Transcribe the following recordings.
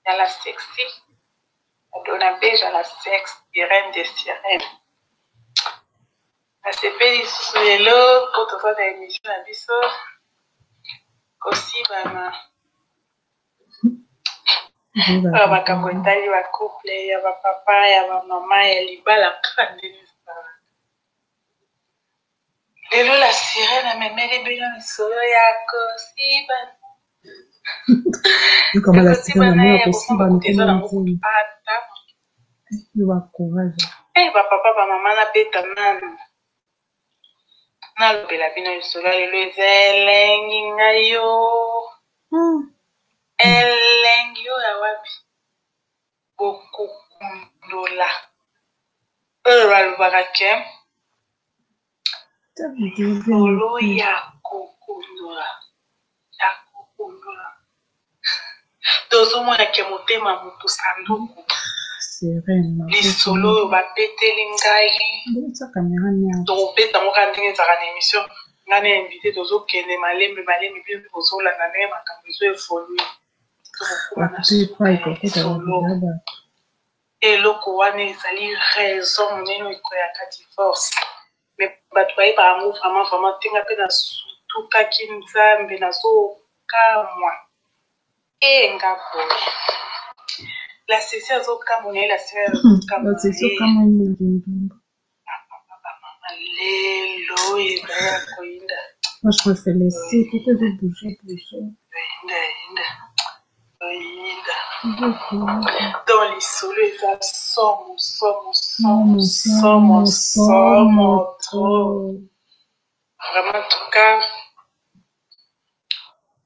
Ya la sexy, ya Dona Beja la sex, Irène de Sirène. Nasepeli lisusu lelo mpo toza na émission na biso kosibana oyo makambo etali ba couple ya ba papa ya ba mama ya libala kaka ndenge ezalaka. Lelo la sirène amemeli bino lisolo ya kosibana. Yokama la sirène Kosibana amona ya kosomba kosibana kutu eza ekoma nango kutu nzembo. ata Yo ba courage. Eh ba papa ba mama nabeta nanu nalobela bino lisolo ya lelo eza elengi ngai yo elengi oyo ya wapi bokokundola oyo balobaka ke lisolo ya kokundola ya kokundola tozomona ke motema motu sanduku Sirène. Lisolo oyo babeteli ngai Bongisa caméra merde. Tokobeta yango kaka ndenge ezalaka na émission. Ngai na invité tozokende malembe malembe, bino mpe bozolanda ndenge makambo ezo évolue. Tokokoma na Bato suka epai ya kokota lisolo. ba bato. Eloko wana ezali raison monene oyo ekweyaka divorce, mais bato bayebaka yango vraiment vraiment te. Nga mpe nasutukaki, Nzambe, nazokamwa e nga boye la sesi azokamwa na ye, la sesi azokamwa La sesi ye. okamwa mingi ndumba. Bapapa bamama, lelo oyo ezali ya koyinda. Moi je préfère laisser. Pourquoi je bouge bouge? Oyinda yinda oyinda. Donc lisolo eza somo somo somo Somo somo somo somo somo trop trop. Vraiment, en tout cas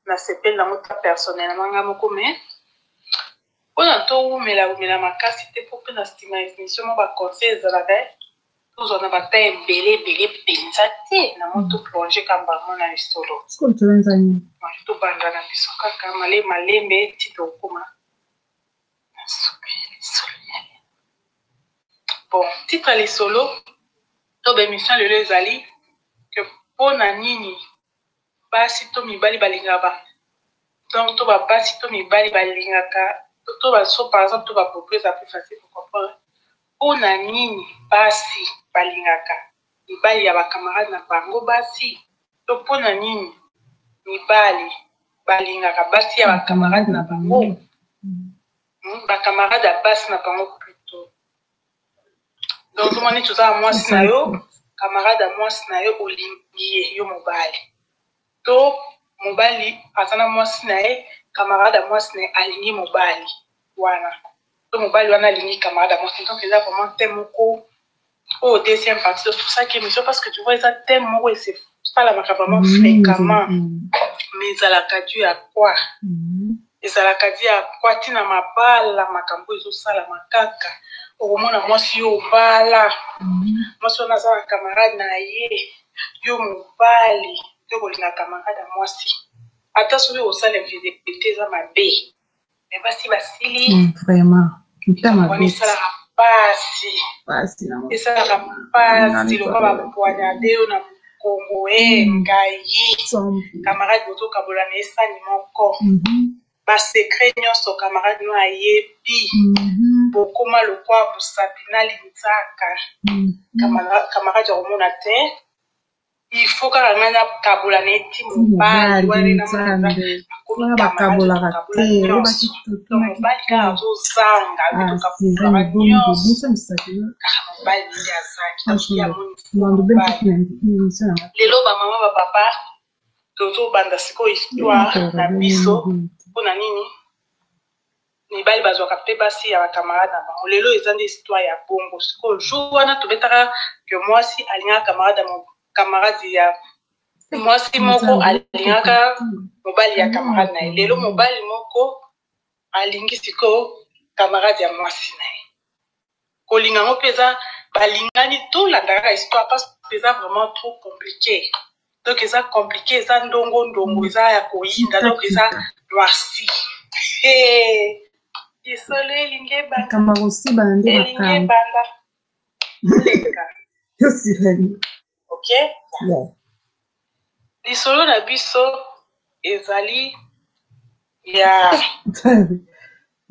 nasepeli nango ta personnellement nga moko, mais mpona towumela wumela makasi te, mpo mpe na nsima ya émission mo baconseil ezalaka tozwa na bata ebele ebele mpenza te nango, toplonge kambango na lisolo. Sikoyo tolenza nini? Tobanda na biso kaka malembe malembe ti tokóma na suka ya lisolo ya lelo. Bon, titre ya lisolo to baémission lelo ezali ke mpona nini basi to mibali balingaka ba donc to babasi to mibali balingaka to baso, par exemple to bapeuple, eza plus facile pour comprendre, mpona nini basi balingaka mibali ya bacamarade na bango basi, to mpona nini mibali balingaka basi ya bacamarade na bango, bacamarade ya basi na bango plutôt. Donc ozomona neti oza na mwasi na yo, camarade ya mwasi na yo olingi ye, yo mobali, to mobali aza na mwasi na ye, camarade ya mwasi na ye alingi mobali wana, to mobali wana alingi camarade ya mwasi. Donc eza vraiment thème moko oyo deuxième partie tosalaki émission, parce que tu vois, eza thème moko esalamaka vraiment fréquemment. Mais ezalaka dû à quoi? Ezalaka dû à quoi? Ntina mabala makambo ezosalama kaka, okomona mwasi yo obala, mwasi wana aza na camarade na ye, yo mobali te kolinga camarade ya mwasi, ata soki osala infidélité eza mabe, mais basi basili. Vraiment motema wana mabe. Esalaka pasi. Pasi na Esalaka pasi lokola bapoignarde yo na mokongo e ngai. Camarade bozokabola na esani moko, basecret nyonso camarade no ayebi, bokóma lokwa mosapi na linzaka. Camarade ya komona te, il faut kaka ngai nakabola na eti mobali wana namona akomi wana camarade. Bakabolaka Tokabola te. Nyonso, donc mobali kaka azozanga, mpe tokabolaka nyonso, kaka mobali nde azangi, donc ye amoni mobali. Lelo bamama bapapa tozobanda sikoyo histoire na biso, mpona nini mibali bazwaka mpe basi ya bacamarade na bango. Lelo eza nde histoire ya bongo. Sikoyo jour wana tobetaka ke mwasi alingaka camarade ya camarade ya mwasi moko alingaka mobali ya camarade na ye. Lelo mobali moko alingi sikoyo camarade ya mwasi na ye. Kolinga yango mpe eza balingani, tolanda kaka histoire parce que eza vraiment trop compliqué. Donc eza compliqué, eza ndongo ndongo, eza ya koyinda, donc eza noirci. Lisolo elingi ebanda. Makambo ya kosibana nde Elingi makambo. ebanda leka. Yo sirène. Ok, lisolo na biso ezali ya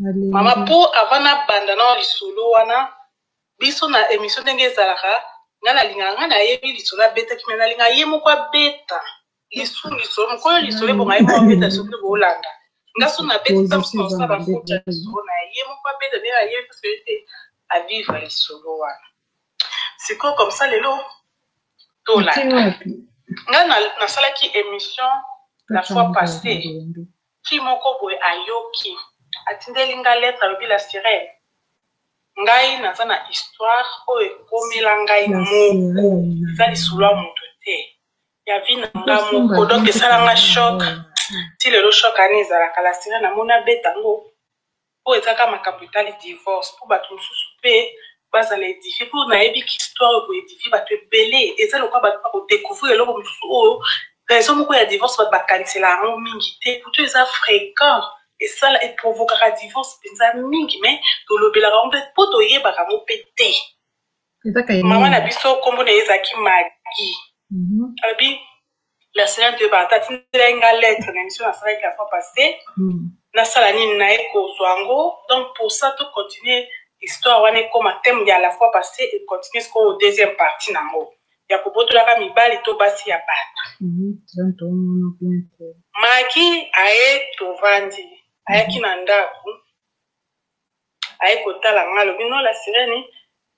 Mama, mpo avant nabanda na lisolo wana, biso na émission ndenge ezalaka, ngai nalingaka, ngai nayebi lisolo abetaki, me nalingaka ye moko abeta lisolo mokolo, lisolo ebonga ye moko abeta. Soki boolanda nga, so nabeti ta mosusu, nasala bafuta lisolo na ye moko abeta ndenge ayebi, parce que ye te avivre lisolo wana. Sikoyo comme ça lelo tolanda. Ngai nasalaki émission la fois passée, fille moko boye ayoki, atindeli nga lettre, alobi: "La sirène, ngai naza na histoire oyo ekomela ngai moko, eza lisolo ya moto te, ya vie na nga moko. Donc esalanga choc ti lelo, choc ani ezalaka. La sirène, amoni abeta yango oyo ezaka makambo etali divorce, mpo bato mosusu mpe bazala édifiés, mpo nayebi ki histoire oyo koédifier bato ebele. Eza lokola bato bakodécouvrir eloko mosusu oyo, raison moko ya divorce, bato bakanisela yango mingi te. Pourtant eza fréquent, esala, eprovokaka divorce mpenza mingi, mais tolobelaka yango mpe mpo toyebaka yango mpe te. Mama na biso, nkombo na ye ezalaki Magi. Alobi: "La semaine toyebaka te." Atindelaki nga lettre na émission nasalaki la fois passée. Nasala nini? Na ye kozwa yango. Donc pour ça, tocontinue histoire wana, ekóma thème ya la fois passée, econtinue sikoyo deuxième partie nango ya kobotolaka mibali to basi ya bato. Maki aye, tovandi, ayaki na ndako, aye kotala nga. Alobi: "No, la sirène,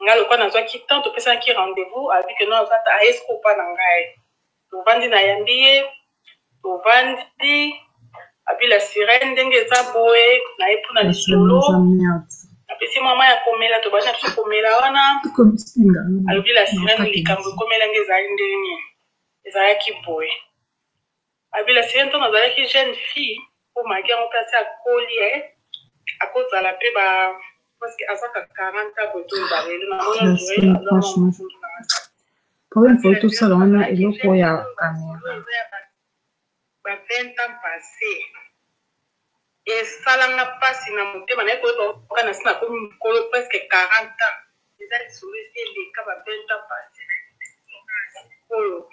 nga lokwa nazwaki temps, topesanaki rendez-vous." Alobi ke no, aza, aye sikoyo mpa na ngai. Tovandi, nayambi ye, tovandi. Abi: "La sirène, ndenge eza boye, naye mpona lisolo." Apesi mama ya komela, tobandi na biso komela wana. Alobi: "La sirène, likambo ekomelanga ezali ndenge nini? Ezalaki boye." Abi: "La sirène, ntango azalaki jeune fille, mpo Maki yango mpe asi akoli, akozala mpe ba parce que azaka 40 ans boye, toloba lelo namoni." Problème, faut tosala wana eloko ya caméra. Ba 20 ans passé, esalanga mpasi na motema. Naye koyeba oka na si nakomi mokolo, presque 40 ans. Eza lisolo esi eleka ba 20 ans passé oyo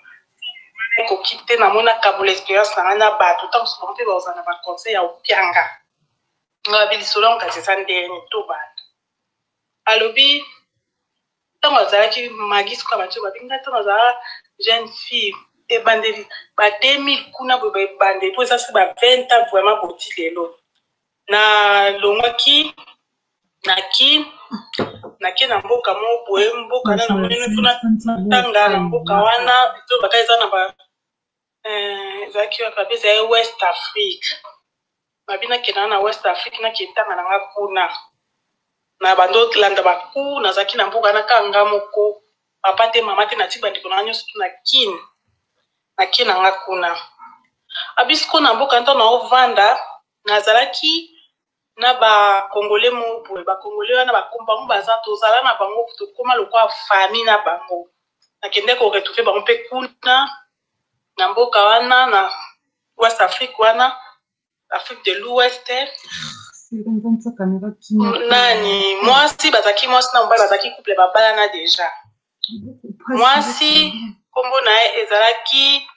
ekoki te. Namoni akabola expérience na ngai na bato, ntango mosusu bango mpe bazala na baconseil ya opianga nga. Babi lisolo yango kasi eza ndenge to bato. Alobi ntango azalaki Magi, sikoyo bato babi ngai, ntango azala jeune fille, ebandeli ba 2000 kuna boye, baebandeli mpo eza soki ba 20 ans vraiment boti lelo. Nalongwaki naki, nake na mboka moko boye, mboka na namoni mpona tanga na mboka wana, tobaka eza na ba ezalaki wapi? Babi ezali West Afrique. Babi nakendaka na West Afrique, naketanga na nga kuna, na bando landa bacours. Nazalaki na mboka na kaka nga moko, papa te, mama te, nati bandeko na nga nyonso tu na Kine. Nake na nga kuna. Abi siko na mboka, ntango naovanda, nazalaki na bakongole moko boye. Bakongole wana, bango baza, tozala na bango, tokóma lokwa famille na bango. Nakende koretrouver bango mpe kuna na mboka wana, na West Afrique wana, Afrique de l'Ouest. Nani, mwasi, bazalaki mwasi na mobali, bazalaki couple, babalana déjà. Mwasi nkombo na ye ezalaki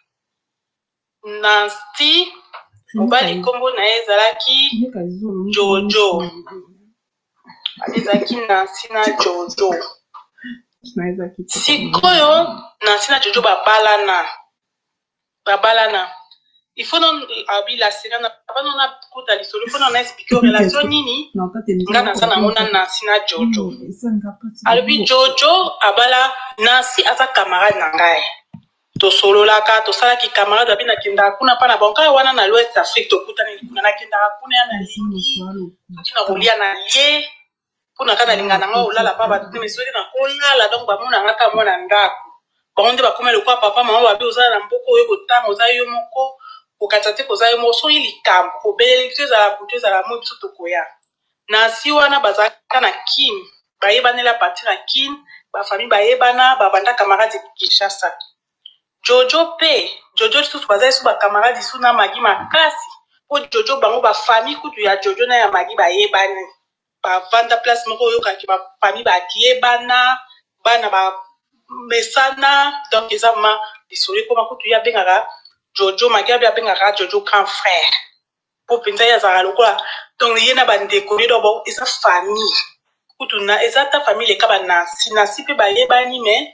Nancy, mobali nkombo na ye ezalaki Jojo. Ezalaki Nancy na Jojo. Sikoyo Nancy na Jojo babalana, babalana. Il faut non abi la sirène, avant non nakuta lisolo, il faut non expliquer relation nini nga naza nango na Nancy na Jojo. Alobi Jojo abala Nancy, aza camarade na ngai, tosololaka, tosalaki camarade. Abi nakendaka kuna mpa na bango kaka wana na l'Ouest Afrique, tokutani kuna, nakendaka kuna ya nalingi soki na kolia na lie mpona kaka nalinga nanga kolala mpa bato te, mais soki nakolala, donc bamonanga kaka mwana ndako. Bango nde bakómi lokola papa mama. Babi oza na mboka oyo kotanga, oza yo moko, kokatisa te, koza yo moko. Soki likambo kobeleli biso, ezala butu, ezala moi, biso tokoya. Na si wana bazalaka na Kine, bayebanela partir ya Kine, bafamille bayebana, babanda camarade Kinshasa. Jojo mpe, Jojo lisusu baza lisusu bacamarade lisusu na Magi makasi, mpo Jojo, bango bafamille kutu ya Jojo na ya Magi bayebani, bavanda place moko, oyokaki bafamille bayebana, bana bamesana. Donc eza ma lisolo ekoma kutu ye abengaka Jojo, Magi abi abengaka Jojo grand frère, mpo mpenza ye azalaka lokola. Donc ye na bandeko ne, donc eza famille kutu na eza ta famille leka ba Nancy. Nancy mpe bayebani, mais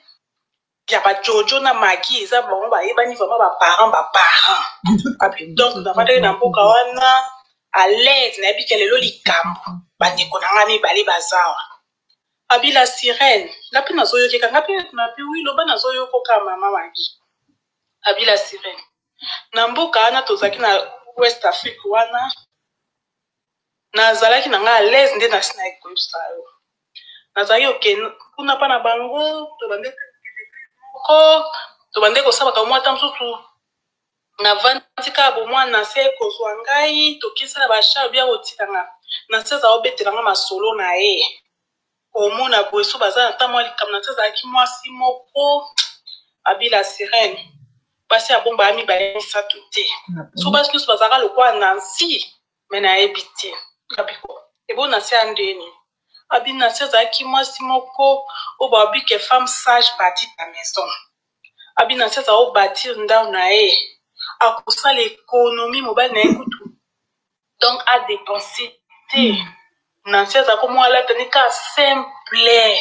ya ba Jojo na Magi eza bango bayebani vraiment baparent baparent. Donc navandaki na mboka wana à l'aise, nayebi ke lelo likambo bandeko na ngai mibale bazawa. Abi la sirène, nga mpe nazoyokeka, nga mpe nabi wi loba, nazoyokoka mama Magi. Abi la sirène, na mboka wana tozalaki na West Afrique wana, nazalaki na ngai à l'aise nde nasi naye koyebisa yo. Nazalaki okende kuna mpa na bango, tobande moko, tobande kosalaka mwa ata mosusu navandi kaka bomwana se kozwa ngai, tokesala bachar bia kotikanga na se aza obetelanga masolo na ye. Komona boye so baza na ntango mwa likambo na se azalaki mwasi moko. Abi la sirène, basi ya bomba ya mibale misato te, so basi nyonso bazalaka lokola Nancy, me nayebi te. Abiko ebo Nancy ya ndeni. Abi Nancy azalaki mwasi moko oyo babi ke femme sage bâtit ta maison. Abi Nancy aza obâtir ndako na ye, akosala économie, mobali na ye kutu donc adépense te. Nancy aza komwa alata ni kaka simple.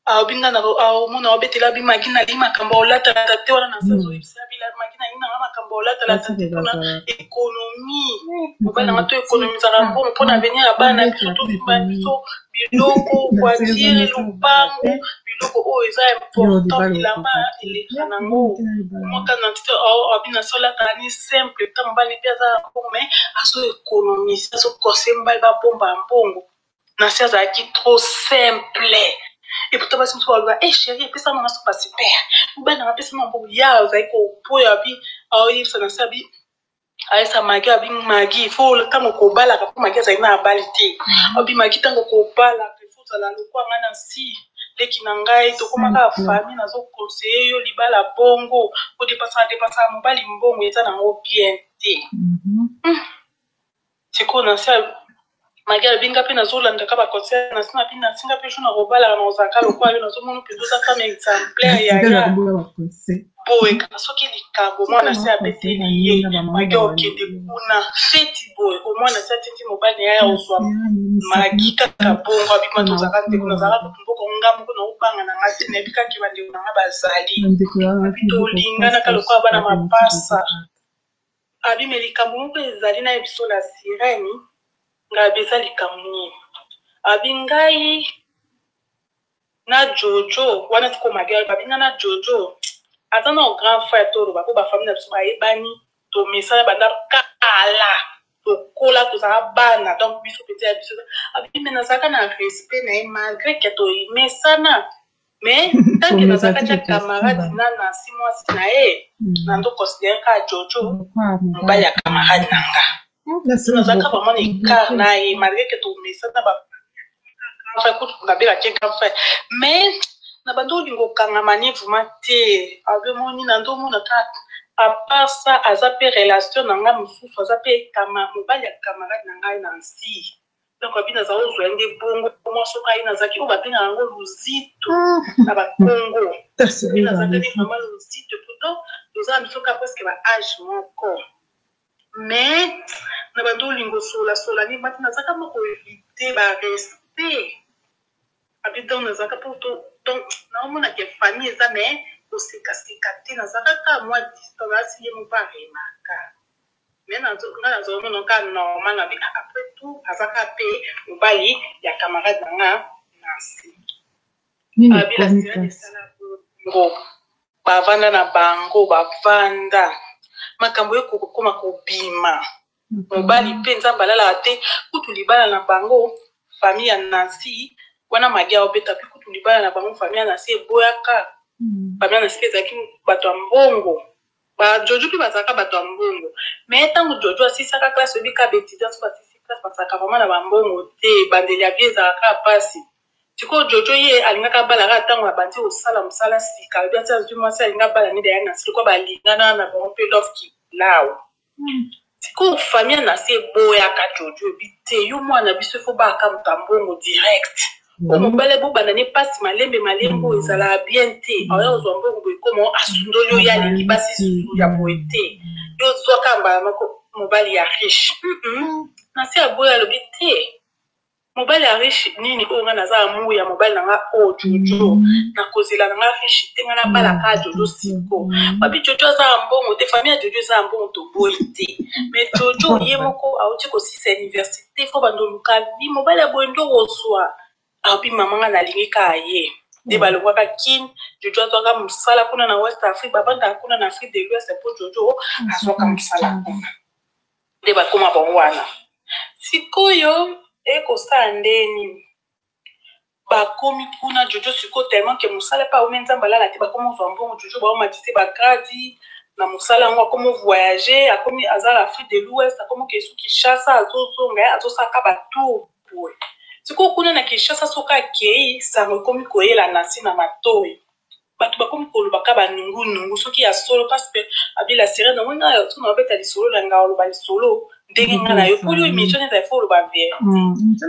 Alobi nga na omona obetela abi Magi nali makambo olatalata te wana. Nancy azoyebisa abi Magi nali nanga makambo olatalata te mpona économie, mobali nanga to économisaka mbongo mpona avenir ya bana biso, tofimba biso biloko, voiture, lupango, biloko oyo eza important, bilamba eleka nango mwaka. Na tite abi na solataka ni simple ta, mobali mpe aza na mbongo mais azo économise, azokose mobali babomba mbongo. Nancy azalaki trop simple et pourtant basi mosusu baloba: "E chéri, epesa mama sopa super, mobali nanga apesa mama mbongo." Ya azalaki koboya. Abi aoyebisa Nancy, abi ayesa Magi, abi Magi ifo ntango kobalaka, mpo Magi azalaki na abali te. Abi Magi, ntango kobalaka ifo ozala lokwa ngai na nsi leki na ngai, tokomaka famille, nazoconseiller yo libala bongo, kodépensaka dépensaka mobali mbongo eza nango bien te. Sikoyo na se Magi alobi nga mpe nazolandaka baconseil na nsi na bino, nasinga mpe jour na kobalaka na kozalaka lokola yo. Nazomona mpenza oza femme exemplaire ya ya boye. Kaka soki likambo mwana se abeteli ye Magi, okende kuna feti boye, omwana se atindi mobali na ye ya ozwa Magi kaka bongo. Abima tozalaka ndeko, nazalaka kutu mboka nga moko naobanga na nga te, nayebi kaka bandeko na nga bazali, tolinganaka lokola bana mapasa. Abime likambo moko ezali na biso la sirène. Ngai abi eza likambo nini? Abi ngai na Jojo wana sikoyo Magi abi nga na Jojo aza na grand frère, toloba mpo bafamille na biso bayebani, tomesana banda kala, tokola tozala bana, donc biso mpenza ya biso. Abi me nazalaka na respect na ye malgré ke tomesana, mais tant que nazalaka tia camarade na Nancy mwasi na ye, nando considère kaka Jojo mobali ya camarade na nga. Nazalaka vraiment na écart na ye malgré ke tomesana ba frère, kutu nabengaki grand frère, mais na bando olinga okangama ne vraiment te. Abemoni na ndomona kaka à part ça aza mpe relation na ngai mosusu, aza mpe mobali ya camarade na ngai Nancy. Donc abi nazala ozwa nde bongo mwa soki aye, nazalaki oyo babengaka yango luzito na bakongo, nazalaki vraiment luzito. Pourtant toza na biso kaka presque ba âge moko, mais na bando olinga osolasola ni bati, nazalaka moko éviter barespect. Abi donc nazalaka mpo donc naomonaka famille eza, mais kosekaseka te, nazalaka kaka mwa distance asi ye moko aremaka, mais nga nazomona kaka normal. Na bi après tout aza kaka mpe mobali ya camarade na nga Nancy. Abila esala bongo, bavanda na bango, bavanda, makambo ekokoma kobima. Mobali mpe Nzambe alalaka te, kutu libala na bango famille ya Nancy wana Magi aobeta mpe kutu libala na bango famille ya Nancy eboyaka. Famille ya Nancy mpe ezalaki bato ya mbongo, bajojo mpe bazalaka bato ya mbongo, mais ntango Jojo asisaka classe, oyebi ka baétudiant so basisi classe bazalaka vraiment na bambongo te, ebandeli ya vie ezalaka mpasi. Sikoyo Jojo ye alingaka abalaka ntango abandi kosala mosala sika, alobi ati azwi mwasi alinga abala nde ya Nancy, lokwa balingana na bango mpe love kilau. Sikoyo famille na se eboyaka Jojo, ebi te, yo mwana biso ifo baka moto ya mbongo direct, o mobali bobanda ne mpasi malembe malembe, oyo ezalaka bien te. Aoya kozwa mbongo boye, koma asundoli oyo alingi basi susu ya boye te, yo zwaka mbala moko mobali ya riche. Nancy aboyi, alobi te, mobali ya riche nini oyo nga naza amour ya mobali na nga oyo Jojo, nakozela na nga riche te, nga nabalaka Jojo. Siko babi Jojo aza ya mbongo te, famille ya Jojo eza ya mbongo, toboyi te, mais Jojo ye moko auti kosisa université, fo bando oluka vi mobali ya boye nde okozwa. Abi mama, nga nalingi kaka ye nde. Balongwaka Kine, Jojo azwaka mosala kuna na West Afrique, bavandaka kuna na Afrique de l'Ouest, mpo Jojo azwaka mosala kuna nde bakóma bango wana. Sikoyo ekosala ndeni bakomi kuna, Jojo sikoyo tellement ke mosala mpe aomi, Nzambe alala te, bakomi ozwa mbongo, Jojo baomatise bagrade na mosala yango, akomi voyage, akomi aza na Afrique de l'Ouest, akomi okesu Kinshasa, azozonga, azosalaka batour boye. Sikoyo kuna na Kinshasa, soki akei, sango ekomi koyela Nancy na matoi, bato bakomi kolobaka banungunungu soki ya solo, parce que abila sirene ngo nga so na babeta lisolo na nga, oloba lisolo ndenge nga na yo mpo yo émission neti ifo oloba vérité.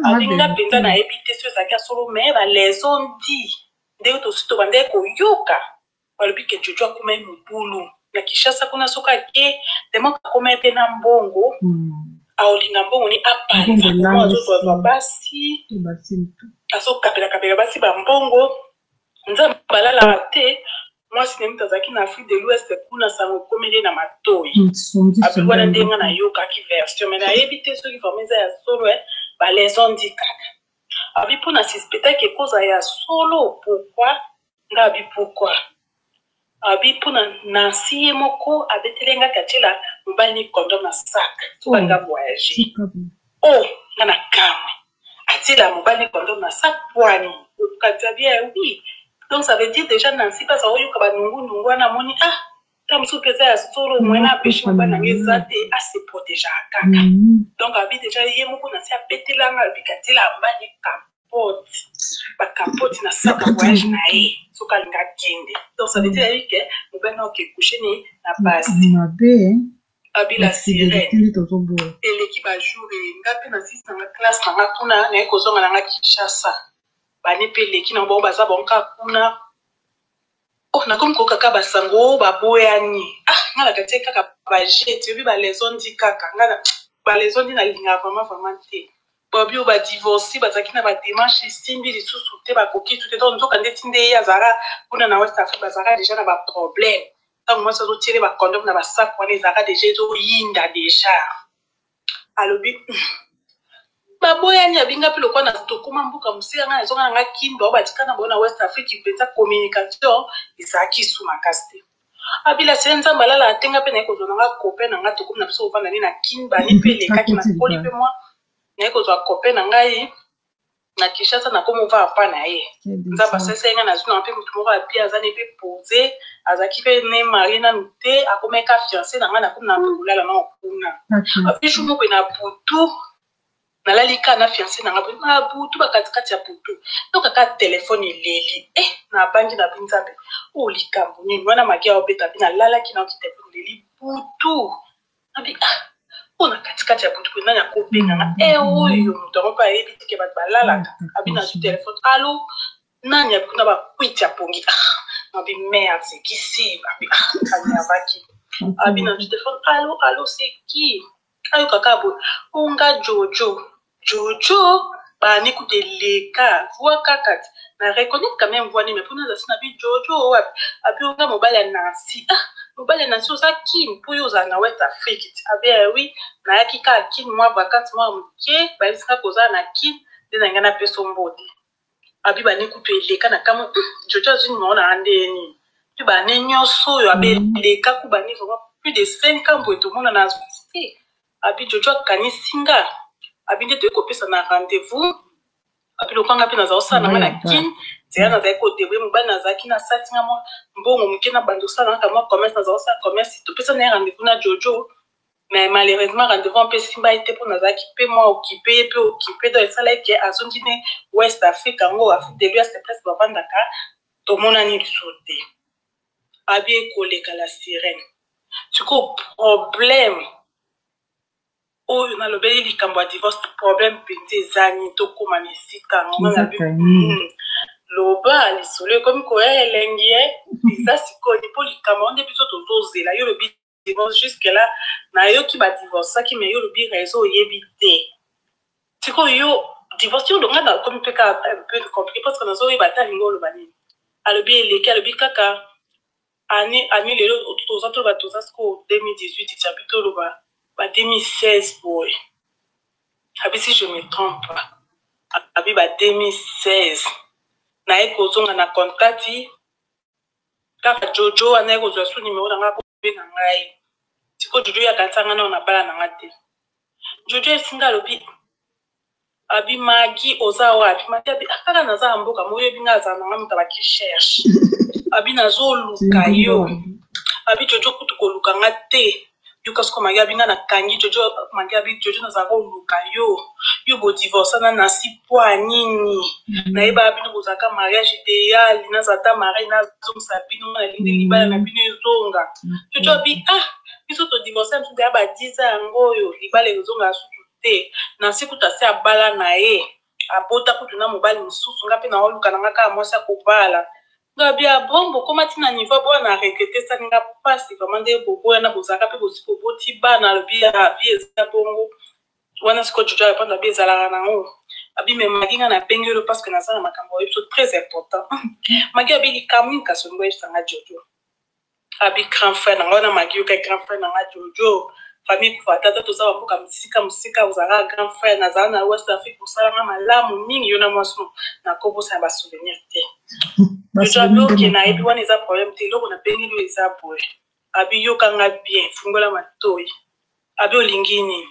Abi nga mpenza nayebi te so ezalaki ya solo, mais baleçon di ndenge tosi tobandaki koyoka, balobi ke Jojo akomai mobulu na Kinshasa kuna. Soki ake, tellement akomai mpe na mbongo, aolinga mbongo ni apanza, komo azozwazwa basi, azokapelakapela basi bambongo, Nzambe alalaka te. Mwasi na ye moto azalaki na Afrique de l'Ouest kuna, sango ekomeli na matoi. Abi wana ndenge nayokaki version, mais nayebi te soki vraiment eza ya solo. Baleçon di kaka abi mpo na suspectaki ekozala ya solo. Pourquoi nga abi? Pourquoi abi? Mpona Nancy ye moko abeteli ngaki atiela mobali ni condom na sac so balinga voyage. O nga na kamwe, atiela mobali ni condom na sac pwani okati? Abi oui. Donc ça veut dire déjà Nancy mpe aza oyoka banungunungu wana, amoni ah, ta mosusu mpe eza ya solo, moyen na empêche mobali nango eza te, ase protégeaka kaka. Donc abi déjà ye moko Nancy abetelanga, alobi katiela mobali capote, bacapote na sac ya voyage na ye soki alinga akende. Donc ça veut dire ayebi ke mobali na oke couche ni na basi. Mabe. Abila sirene eleki bajour, nga mpe nasisi nanga classe nanga kuna, naye kozonga nanga Kinshasa, bani mpe eleki na bango, baza bango kaka kuna. Oh, nakomi koyoka kaka basango oyo baboyani. Ah, nga na kati kaka bajete, oyebi baleçon di kaka nga baleçon di, nalingaka vraiment vraiment te. Babi oyo badivorce, bazalaki na badémarche, esimbi lisusu te, bakoki tu te. Donc nzoka ndeti nde ye azalaka kuna na West Afrique, bazalaka déjà na baproblème. Ntango mwasi azotiele bacondom na basac wana, ezalaka déjà ezoyinda déjà. Alobi baboyani, abinga mpe lokwa na tokóma mboka mosika, ngai nazonga nanga Kimba, oyo batika na bango na West Afrique mpenza communication ezalaki su makasi te. Abila se Nzambe alala atenga mpe naye kozwa nanga copain na nga, tokomi na biso kovanda nde na Kimbani mpe elekaki, nakoli mpe mwa naye kozwa copain na ngai na Kinshasa, nakomi ova apa na ye. Nzambe asalisa ye, ngai nazwi nanga mpe motu moko abi aza ne mpe posé, azalaki mpe ne marié nanu te, akomaki fiancé na ngai, nakomi na mpe kolala nao kuna. Abi jour moko na butu, nalali ka na fiancé na ngai na butu, bakatikati ya butu, nokaka telefone eleli. E nabangi na bi Nzambe, oyo likambo nini wana? Magi aobeta bi nalalaki, naoki telefone eleli butu, nabi ah, mpo na katikati ya butu mpe nani akobenganga? E oyo moto yango mpe ayebi tike bato balalaka. Abi nazwi telefone, alo, nani? Abi kuna bakwiti ya pongi. Ah, nabi merde, c'est qui? Si abi ah, anyavaki. Abi nazwi telefone, alo, alo, c'est qui? Ayokaka boye onga Jojo. Jojo bani kuta eleka voix kaka ti na reconnaître quand même voix nini, mais mpona aza si na bi Jojo wapi? Abi onga mobali ya Nancy. Ah, mobali ya Nancy, oza Kine mpo oyo ozala na West Afrique ti? Abi oui, nayaki kaka Kine mwa vacance mwa moke, bayebisaka kozala na Kine nde na ngai napesa mbote. Abi bani kutu eleka na kamwe, Jojo azwi nimero na nga nde nini? Mpe bane nyonso oyo abe eleka ku bani vraiment plus de 5 ans boye tomona na te. Abi Jojo akanisi nga, abi nde toyei kopesa na rendez-vous. Abi lokwanga mpe nazala kosala na nga na Kine nzela, nazalaki kodébrouiller, mobali nazalaki nasati nga mwa mbongo moke na bando osala ngaka mwa commerce, nazala kosala commerce. Topesa na ye rendez-vous na Jojo, mais malheureusement rendez-vous mpe esimba ye te mpo nazalaki mpe mwa occupé, ye mpe occupé. Donc esalaki ke azongi ne West Afrique yango, Afrique de l'Ouest presque bavandaka, tomonani lisusu te. Abi ekoleka la sirène. Sikoyo problème oyo nalobeli likambo ya divorce, problème mpenza eza nini? Tokóma na esika yango. Loba lisolo ekomi koya elengi ye eza sikoyo mpo likambo yango nde biso tozozela. Yo lobi divorce, jusque là nayoki badivorçaki, mais yo lobi raison oyebi te. Sikoyo yo divorce yo nga nakomi mpe kaka un peu compliqué parce que nazoyeba ata alingi oloba nini. Alobi eleki, alobi kaka année année lelo toza toloba toza sikoyo 2018, abi toloba ba 2016 boye, abi si je me trompe pas, abi ba 2016 naye kozonga na contact kaka Jojo wana, ye kozwa su numero na ngai mpe na ngai. Sikoyo Jojo ye akanisa ngai nao na bala na nga te. Jojo esinga alobi, abi Magi oza wapi? Magi abi ah, kaka naza na mboka moyebi ngai azala na ngai moto abaki cherche, abi nazoluka yo. Abi Jojo kutu koluka nga te, yoka siko Magi abi nga nakangi Jojo. Magi abi Jojo nazala koluka yo, yo bodivorsa na Nasi po nini? Nayebaka bino bozalaka mariage idéal, nazala ta mariage nazongisa bino, nalingi libala na bino ezonga. Jojo abi ah, biso todivorce mosusu deya ba 10 ans yango oyo, libala ezonga sutu te. Nasi kutu asi abala na ye, abota kutu na mobali mosusu, nga mpe naoluka na nga kaka mwasi akobala nga. Bi ah bon, bokoma ntina niveau boya na regretter, esali nga mpasi vraiment nde boboyana, bozalaka mpe bosi boboti bana. Alobi abi eza bongo wana. Sikoyo Jojo arépondre, abi ezalaka nango, abi me Magi nga nabengi oyo parce que naza na makambo oyo biso très important. Magi abi likambo nini? Kasi olingo oyebisanga Jojo, abi grand frère na nga wana Magi, yoka, grand frère na nga Jojo, famille kufa tata, toza bamboka mosika mosika, ozalaka grand frère, nazala na West Afrique, osalanga malamu mingi yo na mwasi no, nakobosana basouvenir te. Jojo abi oke, nayebi wana eza problème te, eloko nabengeli oyo eza boye. Abi yokanga bien, fungola matoi. Abi olingi nini?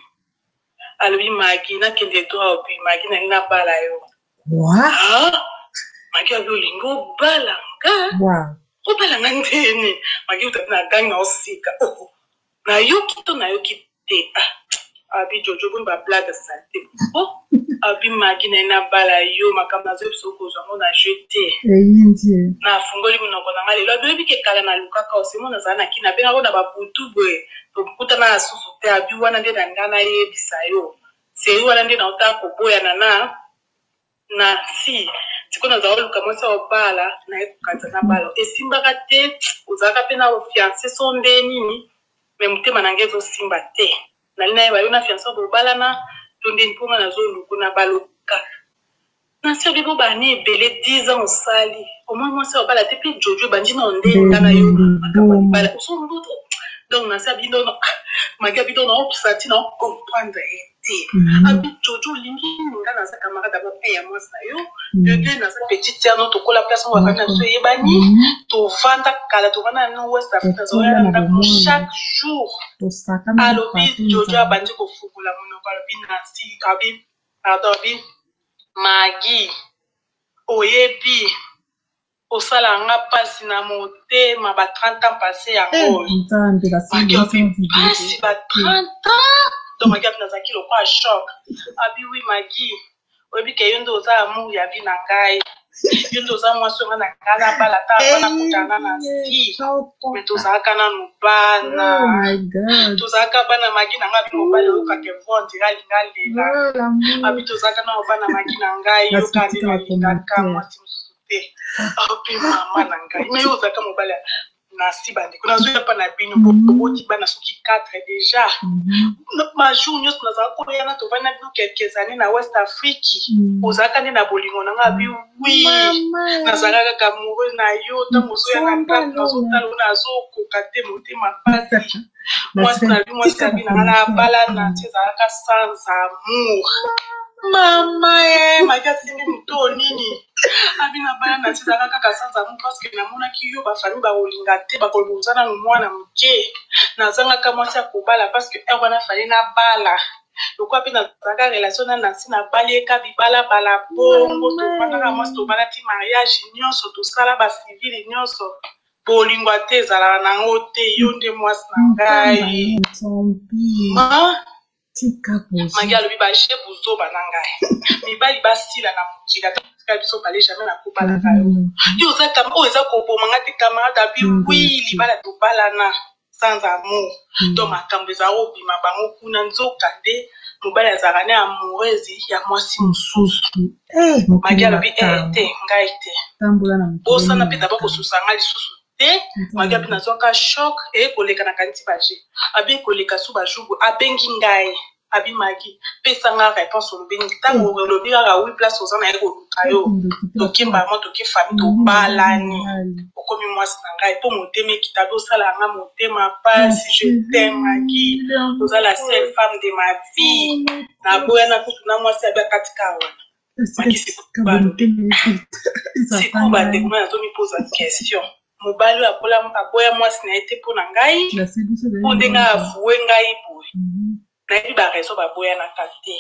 Alobi Magi nakende droit obi Magi nalingi nabala yo. Ah, Magi abi olingi obala nga? Obala nga ndeni? Magi utapi na gangi na osika, oh, nayoki to nayoki te. Ah, abi Jojo boni bablague sale. Oh, abi Magi naye nabala yo, makambo nazoyebisa okozwa ngo na jeu te. Eyindi. Nafungoli monoko na nga lelo. Abi oyebi ke kala nalukaka osemo, nazala na kini, abengako na babutu boye, tokutana na susu te. Abi wana nde na nga nayebisa yo seri wana nde naotaka koboyana na si sikoyo nazala oluka mwasi ya obala, naye kokanisa na bala esimbaka te, ozalaka mpe na fiancé so nde nini, me motema na ngai ezosimba te. Nali nayeba yo na fiancé bobalana to ndeni, mpo nga nazoluku na baloka nasi. Obi bobani ebele 10 ans, osali omoi mwasi obala te mpe Jojo ebandi na nde nga na yo makambo ya libala ozoluta. Donc nasi abi nono, Magi abi nono osati na comprendre ye te. Abi Jojo olingi nga naza camarade d'abord un ya mwasi na yo, de deux naza petite sœur no, tokola place moko, bafamille na biso eyebani, tovanda kala, tovanda na West Afrique, nazoya na ndako chaque jour. Alobi Jojo abandi kofungola monoko, alobi Nansi, abi pardon, abi Magi oyebi osala nga mpasi na motema ba 30 ans passé yango. Magi abi mpasi ba 30 ans, donc Magi abi nazalaki lokwa choc. Abi oui Magi, oyebi ke yo nde oza amour ya vie na ngai, yo nde oza mwasi oyo nga na ngai nabala ta ava nakutana na si, me tozalaka nanu bana, tozalaka bana. Magi na ngai, abi mobali oyokaka voix ondira alinga alela. Abi tozalaka nano bana, Magi na ngai, yoka nde nalingaka mwasi mosusu te. Abi mama na ngai, me yo ozalaka mobali nasi. Bandeko, nazoya mpa na bino, boboti bana soki 4 déjà, bajour nyonso nazala koyana, tovandi na bino quelques années na West Afrique, ozalaka nde na bolingo na nga. Abi oui, nazalaka kaka amoureux na yo, ntango ozoya na ndako nazotala oyo nazokoka te, motema pasi. Mwasi na bi, mwasi na bi na nga nabala na ti ezalaka sans amour. Mama ye Maki asimbi moto nini? Abi na bala na ti ezalaka kaka sans amour parce que namonaki yo, bafamille bakolinga te, bakoloba oza nanu mwana moke, nazangaka mwasi ya kobala parce que heure wana fale nabala lokola mpe nazalaka relation na Nansi, nabali ye ka bibalabala bongo, tovandaka mwasi, tobala ti mariage nyonso, tosala bacivile nyonso, bolingo ate ezalaka nango te, yo nde mwasi na ngai. Magi alobi baje buzoba na ngai, mibali basila na mokili, ata tika biso bale, jamais nakobalaka yo, yo oza oyo eza koboma nga te. Camarade abi oui, libala tobalana sans amour, donc makambo ezala kobima bango kuna, nzoka nde mobali azalaka ne amoureuse ya mwasi mosusu. Magi alobi te, ngai te, bosana mpe d'abord kosusa ngai lisusu te. Magi abi nazwaka choc, eye koleka na kanisi baje, abi koleka su bajour abengi ngai. Abi Magi, pesa nga réponse, olobi nini? Ntango olobi kaka oui, place oza na ye koluka yo, toke mbamo, toke famille, tobalani, okomi mwasi na ngai mpo motema ekita, bi osala nga motema pasi. Je t'aime, Magi, oza la seule femme de ma vie. Naboyana kutu na mwasi abi akatika wana. Magi, sikoyo bandeko nga, nazomipoza question: mobali oyo aboya mwasi na ye te mpo na ngai, mpo ndenge avue ngai boye, nayebi baraison baboyanaka te.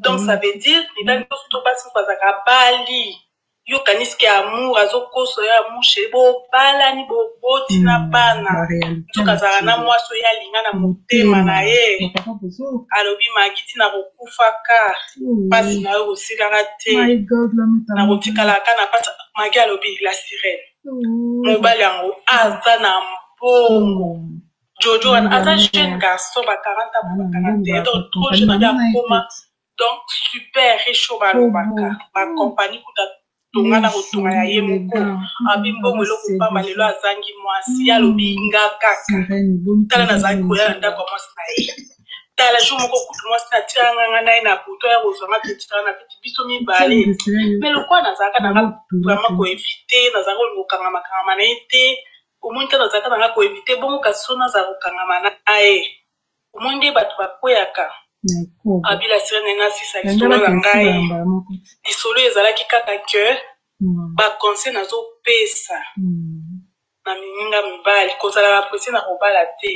Donc ça veut dire mibali nyonso to basi bazalaka bali, yokanisi ke amour azokosa yo, amour chéri, bobalani, boboti na bana, nzoka azalaka na mwasi oyo alinga na motema na ye. Alobi: "Magi, ntina kokufaka, mpasi na yo kosilaka te, nakotikalaka na mpasi." Magi alobi la sirène, mobali yango aza na mbongo. Jojo wana aza jeune garçon, ba 40 ans, ba 41, donc trop jeune. Abi akoma donc super riche, oyo balobaka bacompagnie kuta tonga na kotonga ya ye moko. Abi mbongo eloko pamba, lelo azangi mwasi. Ye alobi: "Nga kaka tala, nazalaki koya na ndako ya mwasi na ye. Tala, jour moko kutu mwasi natikaka nganga na ye na butu, aya kozwanga, totikaka na kiti biso mibale. Mais lokola nazalaka nanga vraiment koéviter, nazalaka kolinga kokangama kangama na ye te. Omoni te, nazalaka nanga koéviter bongo, kasi so nazala kokangama na ye, omoni nde bato bakweyaka." Abila sirene, nasisa lisolo na ngai. Lisolo ezalaki kaka ke baconseil nazopesa na mininga mibali: kozala bapressé na kobala te.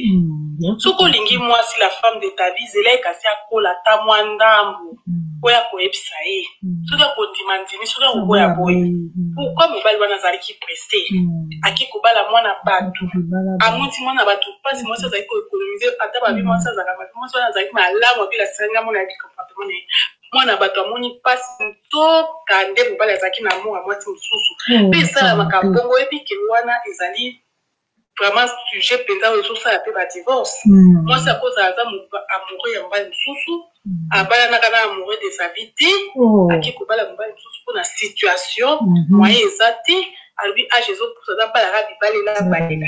Soki olingi mwasi, la femme de ta vie, zela ye kasi akola ata mwa ndambu oyo akoyebisa ye. Soki akondima, ndimi; soki akoboya, boye. Pourquoi mobali wana azalaki pressé, aki kobala mwana bato, amonti mwana bato mpasi? Mwasi azalaki koéconomiser, ata babi mwasi azalaka mabe, mwasi wana azalaki malamu. Abila senga mona yebi comportement na ye. Mwana bato amoni mpasi, nzoka nde mobali azalaki na amour ya mwasi mosusu. Mpe esalamaka bongo. Oyebi ke wana ezali vraiment sujet mpenza oyo ezosala mpe badivorce. Mwasi akozala aza amoureux ya mobali mosusu, abalanaka na amoureux de sa vie te, ake kobala mobali mosusu mpona situation, moyen eza te. Alobi age ezopusa, aza balaka bibalela balela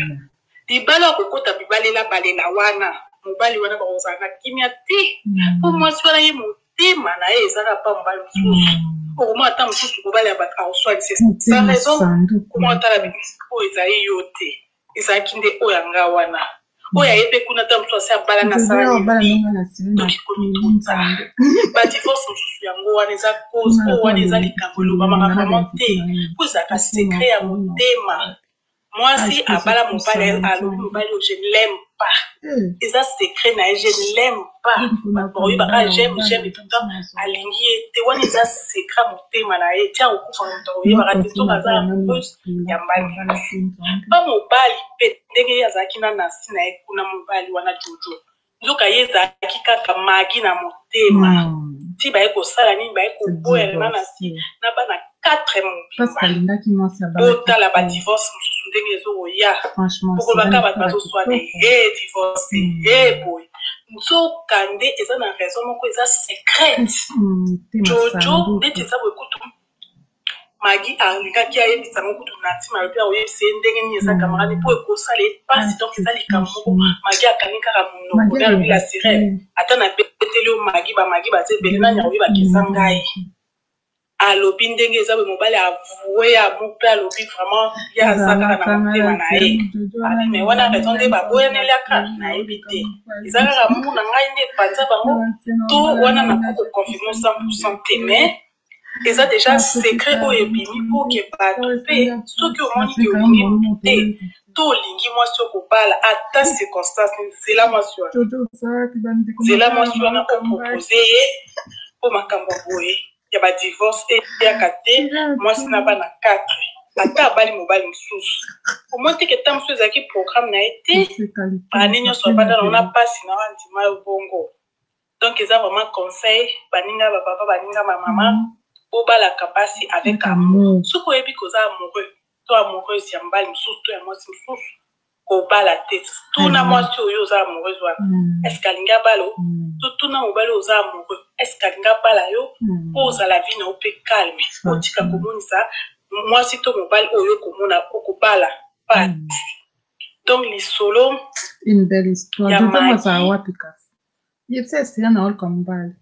libala, akokota bibalela balela wana, mobali wana bakozala na kimia te, mpo mwasi wana ye motema na ye ezaka pa mobali mosusu. Okoma ata mosusu mobali ya bato akoswanisa sans raison. Koma otala oyo ezali yo te, ezalaki nde oyo yanga wana, oyo aye mpe kuna, ta mosusu asi abalani, asala nini. Donc ekomi trop tard. Badivorce mosusu yango wana eza cause oyo wana eza likambo elobamaka vraiment te, po ezalaka secret ya motema. Mwasi abala mobali, alobi mobali oyo je ne l'aime pas, eza secret na ye. Je ne l'aime pas, bato bakoyebaka j'aime, j'aime, et pourtant alingi ye te. Wana eza secret motema na ye, tia kokufa, moto akoyebaka te. Soki aza amoureuse ya mbali pa mobali mpe, ndenge ye azalaki na nasi na ye kuna, mobali wana Jojo, nzoka ye ezalaki kaka Magi na motema. Ti baye kosala nini, baye koboyana na nasi na bana 4 mobimba. Botala badivorce mosusu ndenge ezokoya, pokolobaka bato bazoswana e divorce e boye, nzoka nde eza na raison moko eza secrète. Jojo neti eza boye kutu, Magi alingaki ayebisa ngo kutu na ntima, alobi akoyebisa ye ndenge nini, eza camarade, mpo ekosala ye mpasi. Donc eza likambo moko Magi akangi kaka monoko. Nde alobi la sirène, ata nabeteli yo Magi, bamagi baza ebele, nani akoyebaka eza ngai? Alobi ndenge eza boye, mobali avoué amour mpe alobi vraiment ye aza kaka na motema na ye. Abi mais wana raison nde baboyaneliaka, nayebi te, eza kaka amour na ngai nde epanza bango to wana, nakoki koconfirmer 100 te. Mais eza déjà secret oyo ebimi mpo ke bato mpe, soki omoni ke olingi motu te to olingi mwasi okobala, ata circonstance, nzela mwasi wana, nzela mwasi wana opropose ye, mpo makambo ya boye ya badivorce eyaka te. Mwasi na bana 4, ata abali mobali mosusu, omoni teke ta mosusu ezalaki programme na ye te. Bane nyonso abanda nango na mpasi na andima yo bongo. Donc eza vraiment conseil, baninga bapapa, baninga bamama, bobalaka basi avec amour. Soki oyebi koza amoureux to amoureuse ya mobali mosusu to ya mwasi mosusu, kobala te. Tuna mwasi oyo oza amoureuse wana: est-ce alingi abala yo? To tuna mobali oyo oza amoureux: est-ce alingi abala yo? Mpo ozala vie na yo mpe calme, otika komonisa mwasi to mobali oyo okomona okobala pasi. Donc lisolo Une belle histoire. ya Jojo azala Magi wapi kasi? Yebisa esika na oluka mobali.